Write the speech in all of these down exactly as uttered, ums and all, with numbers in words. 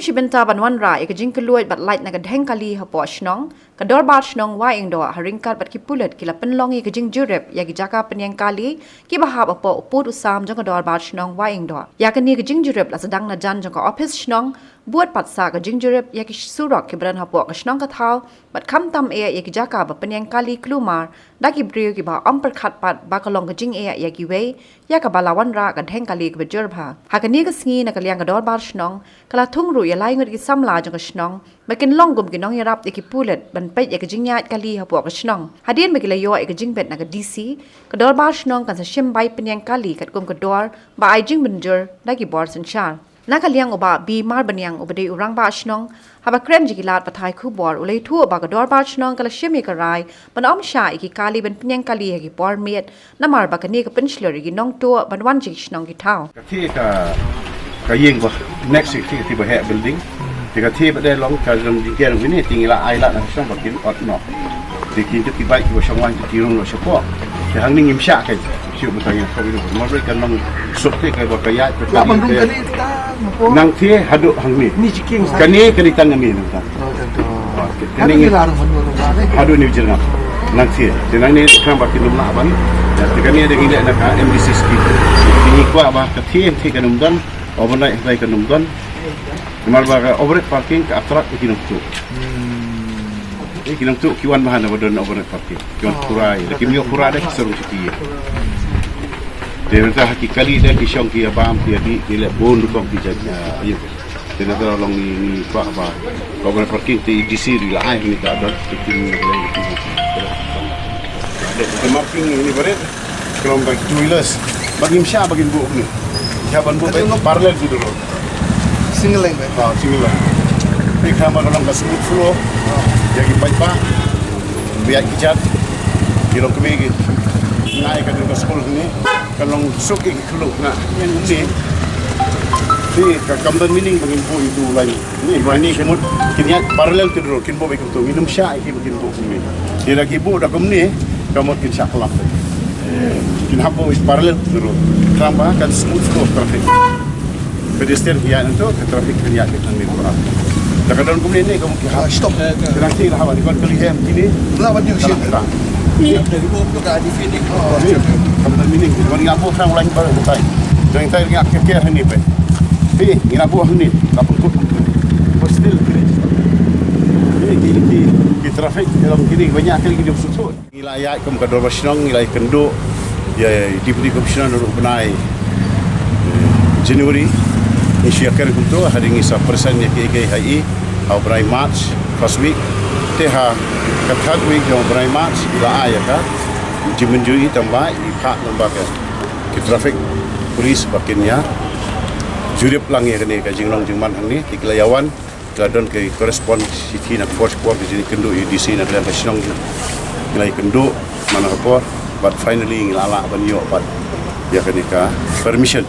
Shi bynta ban wanrah ïa ka jingkylluid bad lait na ka dheng kali hapoh shnong, ka Dorbar Shnong Wahingdoh ha ryngkat bad ki pulit ki la pynlong ïa ka jingjurip ïa ki jaka pynïeng kali kiba hap hapoh u pud u sam jong ka Dorbar Shnong Wahingdoh. Ïa kane ka jingjurip la sdang na jan jong ka ophis shnong, bud pat sa ka jingjurip ïa ki surok kiba don hapoh ka shnong ka thaw, bad khamtam eh ïa ki jaka ba pynïeng kali khlem ar da ki briew kiba ym pyrkhat pat ba ka long ka jingeh ïa kiwei, ïa kaba la wanrah ka dheng kali kaba jur bha. Ha kane ka sngi na ka liang ka Dorbar Shnong ka la thung ruh ïa lai ngut ki samla jong ka shnong ba kin long kum ki nongïarap ïa ki pulit ban peit ïa ka jingïaid kali hapoh ka shnong. Hadien ba ki la ïoh ïa ka jingbit na ka D C, ka Dorbar Shnong kan sa shim bai pynïeng kali katkum ka dor ba ai jingmynjur da ki bor synshar. Na ka liang u Bah B Marbaniang uba dei u Rangbah Shnong, haba kren sha ki lad pathai khubor u la ïathuh ba ka Dorbar Shnong ka la shim ïa ka rai ban ym shah ïa ki kali ban pynïeng kali ha ki por miet, namar ba kane ka pynshlur ïa ki nongtuh ban wan sha ki shnong ki thaw. Ka thie ka, ka ïing ba next ïa ka thie, ka thie ba heh building. Te ka thie ba dei long ka jong jingker ngi ne, te ngi la ai lad na ka shnong ba kin ot noh. Te kin tu ki bike ki ba shong wan, te ki rung noh shapoh. Te hangne ngim shah ka, shu ba tang ïa ka wi. Mar ba ka nong suk te ka ba ka ïaid ka. Nang thie haduh hangne. Ni jiking. Kane kane tang kane nang tang. Kane ngi la rung hangne. Haduh ni jingam. Nang thie. Te nang ne khnang ba kin ym lah ban. Te kane dei ngi leh na ka M D C scheme. Te ngi kwah ba ka thie thie kan ym don. Overnight hynrei kan ym don. Namar ba ka overnight parking ka attract ïa ki nongtuh. Ïa ki nongtuh ki wan bha na ba don overnight parking. Ki wan khura ïa, da kim ïoh khura da ki sa rung shuki ïa. Te mynta ha ki kali da ki shong ki ïa bam ki ïa dih ki leh bun rukom ki jait ïa. Te na ka long ngi, ngi kwah ba ka overnight parking te D C ri la ai ngi ka don te ki ngi. Te marking ngi ni barit. Ka long ba two wheelers. Ba ngim shah ba kin buh ni. Shah ban buh ba parallel to the road. Single lane ba. Ah, single lane. Te ka ba ka long ka smooth flow. Ïa ki paidbah. Biang ki jat. Ki long kmie ki. Nai ka dei ka skul ni. Ka long suk ki khluh na. Ni. Ni ka kam ban meaning ba ngin buh itu lain. Ni ba ni ka mut kin ïaid parallel to the road, kin buh ba kumto, ngin ym shah ïa ki ba kin buh kumne. Te da ki buh da kumne, ka mut kin shah khlap. Kin hap buh parallel to the road. Tang ba kan smooth flow traffic. Pedestrian ki ïaid nangto, ka traffic kan ïaid nangno. Da ka don kumne ne ka mut ki hap. Ah, stop. Te nang ki la hap, ni kon kali hem kine. La ba di usin. Ka la. Ni. Ka meaning, ka meaning, ka meaning, ka meaning, Ngi la buh hangne, la pynkup. But still, ki, ki, ki, ki traffic, ki long kine, ba ñiah kali ki dei suk suk. Ngi la ïaid kum ka Dorbar Shnong, ngi la ïakynduh ïa i Deputy Commissioner naduh u bnai, eh, January. Ngi shu ïakren kumto, hadien ngi sa present ïa kiei kiei ha i, ha u bnai March, first week. Te ha ka third week jong u bnai March, ngi la ai ïa ka jingmynjur i tang ba i phah lyngba ka ki traffic police ba kin ïa jurip lang ïa kane ka jinglong jingman hangne, te ki la ïa wan, ki la don ka correspond shithi na ka por sha ka por, ka jingkynduh ïa u D C na ka liang ka shnong, ki la ïakynduh man la ka por, but finally ngi la lah ban ïoh pat ïa kane ka permission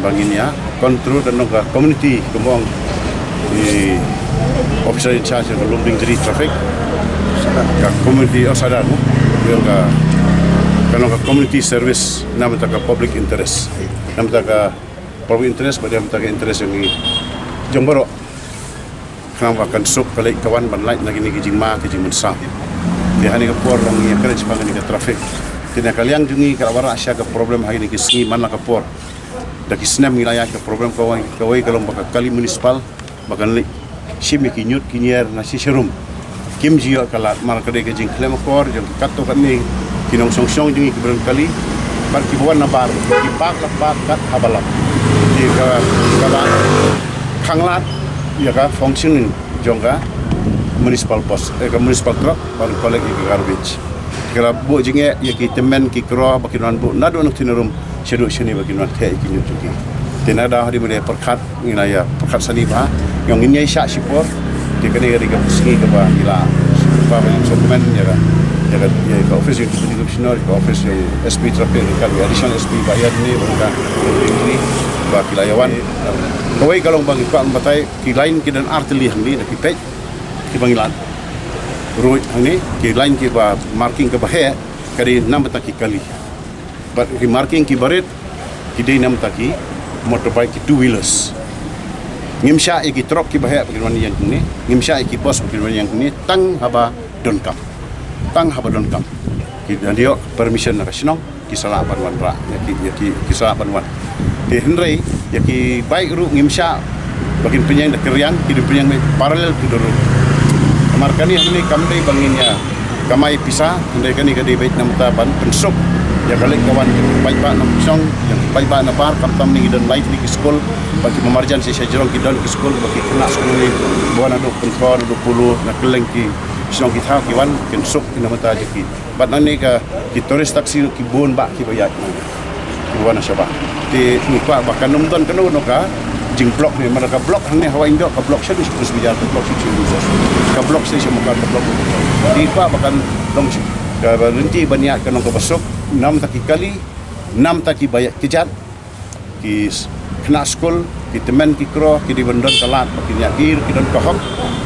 ba ngin ïa control da nong ka community, kumba ong i officer in charge ka Lumdiengjri traffic, ka community, oh, Sadar, no? Ïa ka, ka nong ka community service. Namar ka public interest. Namar ka public interest, bad namar ka interest jong ngi, jong baroh. Khnang ba kan suk ka leit ka wan ban lait na kine ki jingma ki jingmynsaw. Te ha kane ka por long ngi ïakren shaphang kane ka traffic. Te na ka liang jong ngi ka la wanrah shisha ka problem ha kine ki sngi man la ka por. Da ki snem ngi la ïaid ka problem kawei, kawei ka long ba ka kali municipal ba kan leit shim ïa ki ñiut ki ñier na shi sharum. Kim ju ïoh ka lad, mar ka dei ka jingkhlem akor jong ki katto katne ki nongshong shnong jong ngi kiba don kali bad kiba wan na bar, ki park la park kat haba lap. Te ka, ka la khanglad ïa ka functioning jong ka municipal bus, eh, ka municipal truck ban collect ïa ka garbage. Ki la buh jingeh ïa ki tymmen ki kro ba kin wan buh naduh na ktien rum shaduh shane ba kin wan theh ïa ki ñiut jong ki. Te na ka daw hadien ba la pyrkhat, ngi la ïa pyrkhat sani bha, ngi ong ngin ïa shah shipor. Te kane ka dei ka sngi kaba ngi la, ba, ba ngi sngewkmen ïa ka, ïa ka, ïa ka office jong u Deputy Commissioner, ïa ka office jong u S P Traffic, ïa ka Additional S P ba ïa ne ba ka, ba ki la ïa wan. Kawei ka long ba ngi kwah ban batai, ki line ki don ar tylli hangne da ki peit kiba ngi lad. Road hangne, ki line kiba marking kaba heh ka dei namar ki kali. Bad ki marking kiba rit ki dei namar ki motorbike, ki two wheelers. Ngim shah ïa ki trok kiba heh ba kin wan ïeng hangne, ngim shah ïa ki bus ba kin wan ïeng hangne, tang haba donkam. Tang haba donkam. Ki da ïoh permission na ka shnong, ki sa lah ban wanrah ïa ki, ïa ki, ki sa lah ban wan. Te hynrei ïa ki bike ruh ngim shah ba kin pynïeng da ka riang, ki dei pynïeng beit parallel to the road. Namar kane hangne kam dei ba ngin ïa kamai pisa, hynrei kane ka dei beit namar ban pynsuk ïa ka leit ka wan ki paidbah nongshong, ïa ki paidbah nabar, khamtam ngi don lai tylli ki skul, ba ki marjan sha jrong ki don ki skul, ba ki khynnah skul ngi ba wan naduh Pynthor, naduh Polo, na kylleng ki shnong ki thaw ki wan, kin suk ïa namar ïa ki. Bad nangne ka ki tourist taxi ki bun bah kiba ïaid nangne, kiba wan na shabar. Te ngi kwah ba kan ym don kano kano ka jingblock ne, namar ka block hangne ha Wahïndong ka block sha District Hospital, ka block sha Chief Minister, ka block sha Mukar, ka block. Te ngi kwah ba kan long shi kaba lynti ban ïaid ka long kaba suk, namar ki kali, namar kiba ïaid kjat, ki s-, khynnah skul, ki tymmen ki kro, ki dei ban don ka lad ba kin ïa, ki, ki don ka hok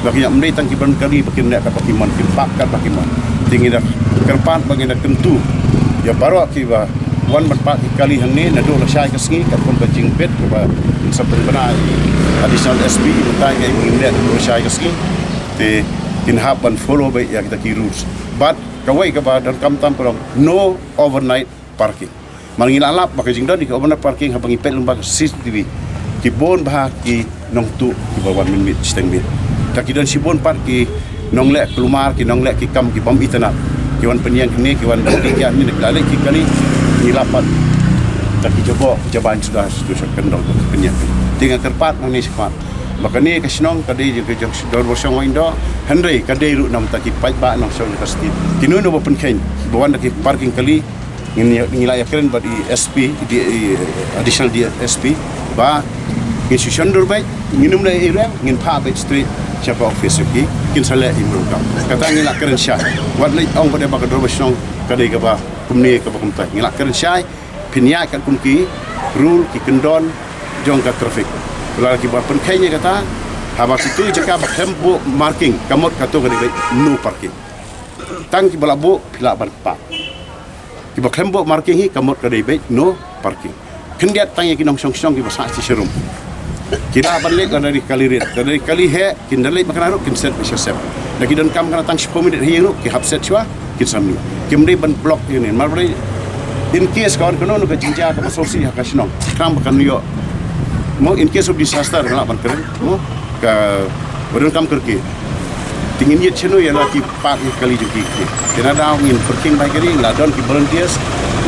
ba kin ïa, ym dei tang ki ban kali ba kin leh kat ba ki mon, kin park kat ba ki mon. Te ngi da kyrpad ba ngi da kyntu ïa baroh kiba wan ban park ki kali hangne naduh lashai ka sngi, katkum ka jingbit kaba ngin sa pynbna ïa i Additional S P, mynta ka, ngin leh naduh lashai ka sngi. Te kin hap ban follow beit ïa kita ki rules. Bad kawei kaba donkam tam ka long no overnight parking. Namar ngi la lap ba ka jingdon ïa ki overnight parking, haba ngi peit lyngba ka C C T V, ki bun bah ki nongtuh kiba wan mynmiet shiteng miet. Te ki don shibun pat ki nongleh kulmar, ki nongleh ki kam ki bym itynnad, ki wan pynïeng hangne, ki wan pynïeng hangne, ki la leit ki kali, ngi lap pat. Te ki jaboh jaban suda suda sha kyndong pynïeng. Te nga kyrpad nangne shakhmat ba kane ka shnong ka dei ka jong dorbar shong Wahïndong, hynrei ka dei ruh namar ki paidbah nongshong ka state. Kino kino ba pynkheiñ ba wan da ki parking kali, ngin ïa, ngi la ïakren bad i S P, i, i Additional D S P, ba ngin shu shon dur beit, ngin ym leh ei ei ruh, ngin phah beit straight sha ka office ki, kin sa leh ei ei ruh. Kata ngi la kren shai. Wat leh ong ba dei ba ka dorbar shnong ka dei kaba kumne kaba kumtai. Ngi la kren shai, pynïaid katkum ki rule, ki kyndon jong ka traffic. Lada kiba pynkheiñ ïa kata, haba kito ki jaka ba khlem buh marking, ka mut kato ka dei beit no parking. Tang kiba la buh, phi lah ban park. Kiba khlem buh marking hi, ka mut ka dei beit no parking. Khyndiat tang ïa ki nongshong shnong kiba sah shi sharum. Ki lah ban leit lada dei kali rit, lada dei kali heh, kin da leit ba kane ruh kin set beit sha sep. Da ki donkam kane tang shiphew minit ha ïing ruh, ki hap set shuwa, kin sa mih. Kim dei ban block ïa ne, namar ba dei in case ka wan kano kano ka jingjia kaba sngewsih ha ka shnong, khnang ba kan ïoh, mo, in case of disaster, nga lah ban kren, mo, kaba donkam kyrkieh. Te ngin ïit shano ïa la ki park ïa ki kali jong ki. Te na daw ngin pyrkhing bha ïa kane, la don ki volunteers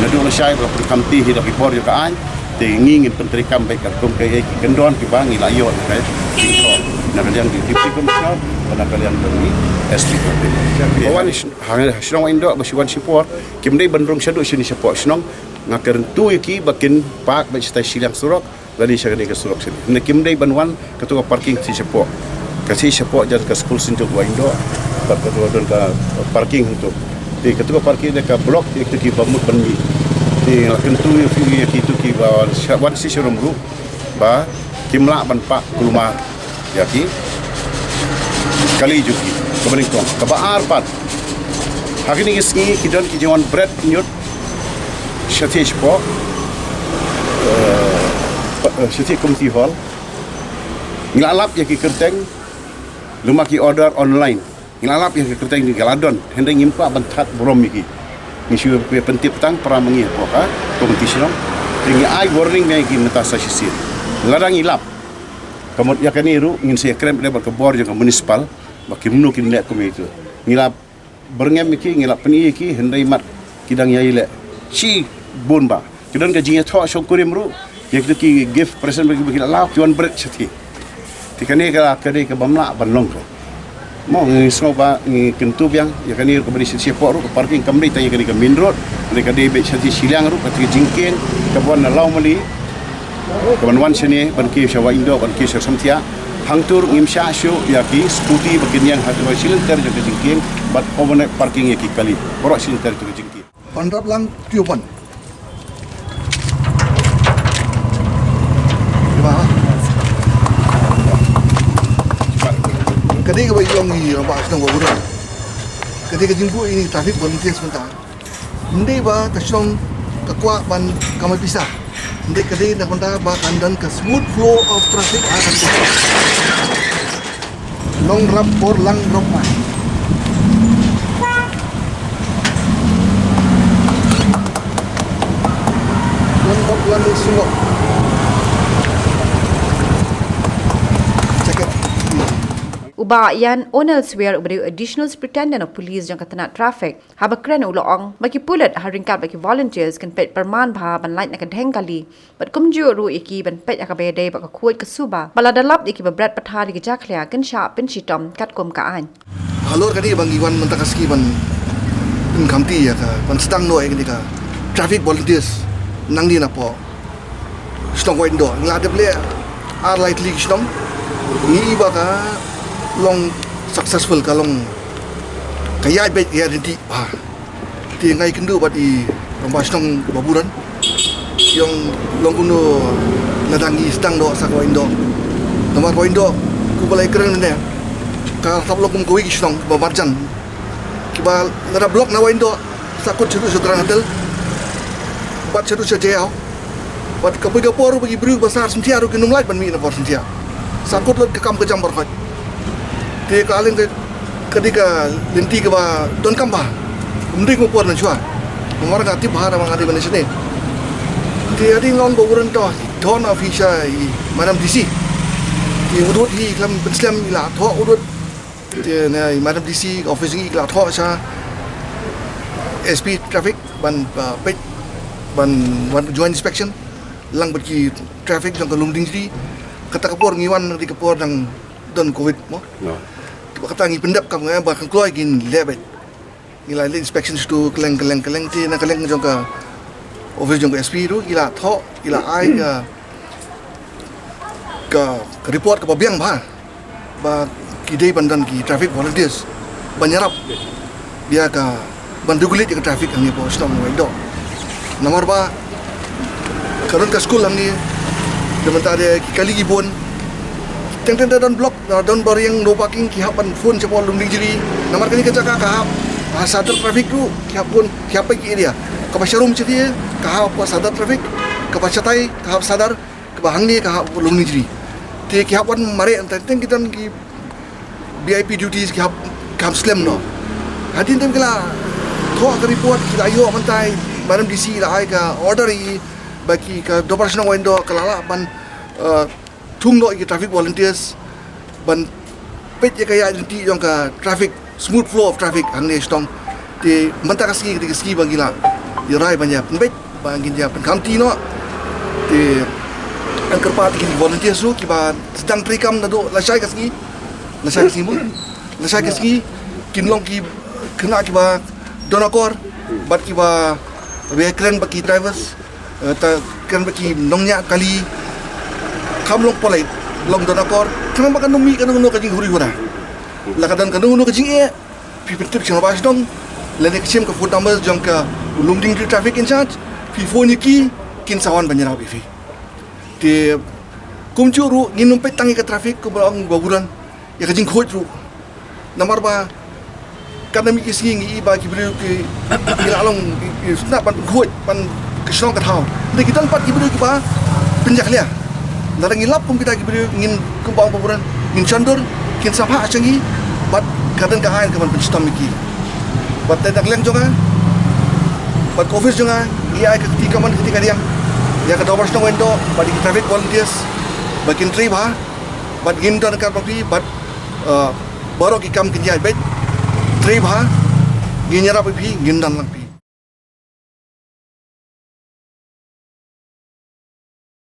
naduh lashai ba la pynkamti hi da ki bor jong ka aiñ. Te ngi ngin pyntreikam beit katkum kaei ki kyndon kiba ngi la ïoh na ka jingthoh na ka liang jong i Deputy Commissioner bad na ka liang jong i S P. Ba wan ha shnong Wahïndong ba shu wan shipor, kim dei ban rung shaduh shane shapoh shnong. Nga kyntu ïa ki ba kin park beit shatai shiliang surok, lane sha kane ka surok shane. Hynrei kim dei ban wan kato ka parking shi shapoh. Ka shi shapoh jan ka skul Saint George Wahïndong, bad kato ka don ka parking hangto. Te kato ka parking da ka block ïa kito kiba mut ban mih. Te nga la kyntu ïa phi, ïa kito kiba wan shi, wan shi sharum ruh, ba kim lah ban park kulmar ïa ki kali jong ki. Kaba nyngkong. Kaba ar pat, ha kine ki sngi ki don ki jingwan bret ñiut shathie shapoh, eh, pa-, eh, shathie community hall. Ngi la lap ïa ki kyrteng, lymne ki order online. Ngi la lap ïa ki kyrteng, ngi la don, hynrei ngim kwah ban thad burom ïa ki. Ngi shu pyntip tang para ma ngi hapoh ka community shnong. Te ngi ai warning ïa ki mynta sa shisien. Lada ngi lap, ka mut ïa kane ruh ngin sa ïakren bad ka bor jong ka municipal ba kumno kin leh kum ïa kito. Ngi la byrngem ïa ki, ngi la pyni ïa ki, hynrei mat ki dang ïai leh shibun bah. Ki don ka jingïathoh shongkurim ruh ïa kito ki gift present ba ki, ba ki la law, ki wan bret shathie. Te kane ka, ka dei kaba ym lah ban long ka. Mo, ngi sngew ba ngi kyntu biang ïa kane ruh, kaba dei shathie shapoh ruh ka parking, kam dei tang ïa kane ka main road, hynrei ka dei beit shathie shiliang ruh, kata ka jingkieng kaba wan na Lawmali, kaban wan shane ban kiew sha Wahïndong, ban kiew sha Samthiah. Hangto ruh ngim shah shuh ïa ki scooty ba kin ïeng ha kaba shi lynter jong ka jingkieng, bad overnight parking ïa ki kali baroh shi lynter jong ka jingkieng. Ban rap lang tiew ban. Ka dei kaba ïong i rangbah shnong ba u don. Ka dei ka jingbuh ïa ini traffic volunteers mynta. Ym dei ba ka shnong ka kwah ban kamai pisa. Dei ka dei na ka bynta ba kan don ka smooth flow of traffic ha kane ka shnong. Long rap por lang rap ma. Long rap lang sungok. Check it. U Bah Ian O'Neill Swer, uba dei u Additional Superintendent of Police jong ka tnat traffic, haba kren u la ong ba ki pulit ha ryngkat bad ki volunteers kin peit pyrman bha ban lait na ka dheng kali, bad kumjuh ruh ïa ki ban peit ha kaba ïadei bad ka khuid ka suba, ba lada lap ïa kiba bret pathar ïa ki jakhlia kin shah pynshitom katkum ka aiñ. Halor kane ba ngi wan mynta ka sngi ban pynkhamti ïa ka, ban sdang noh ïa kane ka traffic volunteers nangne napoh shnong Wahyndoh. Ngi la dep leh ar lai tylli ki shnong. Ngi i ba ka long successful, ka long ka ïaid beit, ka ïaid ryntih bha. Te nga ïakynduh bad i rangbah shnong ba buran. Ki ong long kumno lada ngi sdang noh sa ka Wahyndoh. Namar Wahyndoh, kumba la ïakren mynne, ka sdang long kum kawei ki shnong ba marjan, kiba lada block na Wahyndoh, sa kut shaduh sha Drangatel, bad shaduh sha Jaïaw. Bad ka poi ka por ba ki briew ba sar Syntia ruh kin ym lait ban mih na por Syntia. Sa kut lut ka kam ka jam baroh khoit. Te ka leng ka, ka dei ka lynti kaba donkam bha. Ym dei kum por mynshuwa. Namar nga tip bha namar nga dei ban shane. Te hadien long ba u ryntoh, thoh na office sha i Madam D C. Te u dud hi khlem pynslem, i la thoh u dud. Te na i Madam D C, office ngi, i la thoh sha S P traffic ban, uh, peit, ban wan joint inspection lang bad ki traffic jong ka Lumdiengjri. Kata ka por ngi wan, dei ka por dang don covid mo. No. Te ba kata ngi pyndep kam, eh, ba kan kloi kin leh beit. Ngi la leh inspection sha tu kylleng, kylleng, kylleng, te na kylleng jong ka office jong ka S P ruh, i la thoh, i la ai ka, ka, ka report kaba biang bha ba ki dei ban don ki traffic volunteers ban ïarap ïa ka, ban regulate ïa ka traffic hangne hapoh shnong Wahyndoh. Namar ba ka don ka skul hangne, da mynta de ki kali ki bun. Teng teng da don block, da don ba riang no parking, ki hap ban phone shapoh Lumdiengjri. Namar kane ka jaka ka hap ha Sadar traffic ruh, ki hap phone, ki hap peit ki area. Kaba sharum shathie ka hap ha Sadar traffic, kaba shatai ka hap Sadar, kaba hangne ka hap Lumdiengjri. Te ki hap wan mareh, teng teng ki don ki V I P duties ki hap, ki hap slem noh. Hadien taïm ki la thoh ka report, ki la ïoh mynta i Madam D C la ai ka order ïa i ba ki, ka dorbar shnong Wahyndoh ka la lah ban, eh, thung noh ïa ki traffic volunteers ban peit ïa ka ïaid lynti jong ka traffic, smooth flow of traffic hangne shnong. Te mynta ka sngi, ka dei ka sngi ba ngi la ïa rai ban ïa pynbeit, ba ngin ïa pynkhamti noh. Te ngan kyrpad ïa ki volunteers ruh kiba sdang treikam naduh lashai ka sngi. Lashai ka sngi mo? Lashai ka sngi kin long ki khynnah kiba don akor bad kiba, ba kren bad ki drivers, eh, ta kren bad ki nongñiah kali. Kham long polite, long don akor. Khnang ba kan ym mih kano kano ka jinghuri hura. La ka don kano kano ka jingeh, phi pyntip sha rangbah shnong lane ka shim ka phone number jong ka Lumdiengjri traffic in charge, phi phone ïa ki, kin sa wan ban ïarap ïa phi. Te kumjuh ruh ngin ym peit tang ïa ka traffic, kumba ong ba buran, ïa ka jingkhuid ruh. Namar ba katba mih ki sngi ngi i ba ki briew ki, ki la long ki, ki sngap ban pynkhuid ban ka shnong ka thaw. Hynrei ki don pat ki briew kiba pynjakhlia. Lada ngi lap kum kita ki briew, ngin, kumba ong ba buran, ngin shon dur, kin sa phah sha ngi bad ka don ka aiñ ka ban pynshitom ïa ki. Bad te na ka liang jong nga bad ka office jong nga, ngi ai ka kti kamon ka kti kadiang ïa ka dorbar shnong Wahyndoh bad ïa ki traffic volunteers ba kin trei bha. Bad ngin don ryngkat bad phi, bad, uh, baroh ki kam kin ïaid beit. Trei bha, ngin ïarap ïa phi, ngin don lang phi.